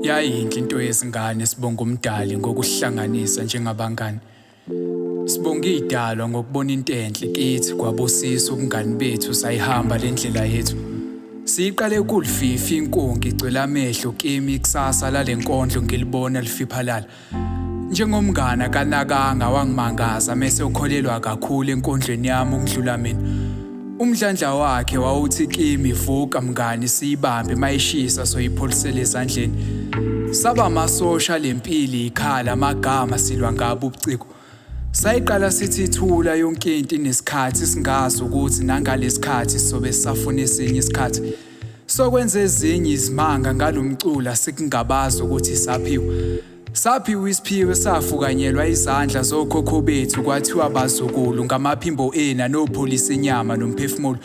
Yayinhle into yezingane, sibonga umdali ngokuhlanganisa njengabangani. Sibonga idalwa ngokubona into enhle kithi, kwabusisa ubungani bethu, sayihamba le ndlela yethu. Siyiqale kulififi inkungu igcwele amehlo kimi, ikusasa lale nkondlo ngilibona lifiphalala. Njengomngane akanakanga wangimangaza mese ukholelwa kakhulu enkondlweni yami ukudlula mina. Umdlandla wakhe wawuthi kimi, vuka mngani, siyibambe mayishisa soyipholisela ezandleni. Saba amasosha lempilo ikhala amagama silwa ngabo ubuciko. Sayiqala sithi thula yonke into inesikhathi, singazi ukuthi nangalesikhathi sobe sisafuna esinye isikhathi. Sokwenza ezinye izimanga ngalomculo, sikungabazi ukuthi saphiwa. Saphiwa isiphiwo, safukanyelwa izandla zokhokho bethu, kwathiwa bazukulu ngamaphimbo ena nopholisa inyama nomphefumulo.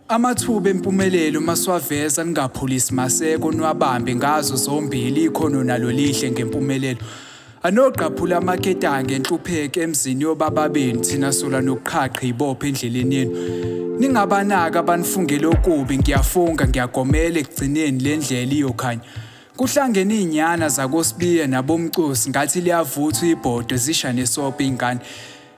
Amathuba empumelelo masiwaveza, ningapholisi maseko, niwabambe ngazo zombili, ikhono nalo lihle ngempumelelo. Anogqaphula amaketanga enhlupheko emzini yobaba benu, thina sola nokuqhaqha ibophe endleleni yenu. Ningabanaki abanifungele okubi, ngiyafunga ngiyagomela, ekugcineni le ndlela iyokhanya. Kuhlangene iy'nyana zakoSibiya nabomcusi, ngathi liyavuthwa ibhodo, zisha nesobho iy'ngane.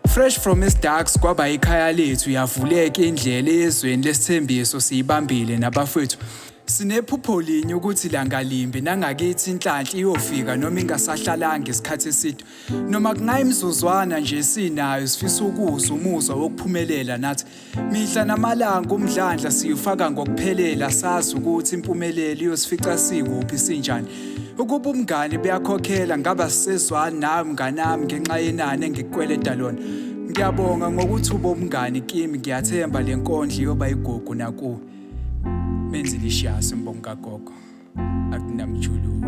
Fresh from Darks kwaba ikhaya lethu, yavuleka indlela ezweni lesithembiso, siyibambile nabafethu. Sinephupho linye ukuthi langalimbi nangakithi inhlanhla iyofika, noma ingasahlalanga isikhathi eside, noma kungayimzuzwana nje sinayo, sifisa ukuzwa umuzwa wokuphumelela nathi. Mihla namalanga umdlandla siyufaka ngokuphelela, sazi ukuthi impumelelo iyosifica sikuphi, sinjani. Ukuba umngani buyakhokhela, ngaba sisezwani nawe mnganami ngenxa yenani engikukweleta lona. Ngiyabonga ngokuthi ube umngani kimi, ngiyathemba le nkondlo iyoba igugu nakuwe. Menzilishiyasi, mbongi kagogo, akunamjuluko.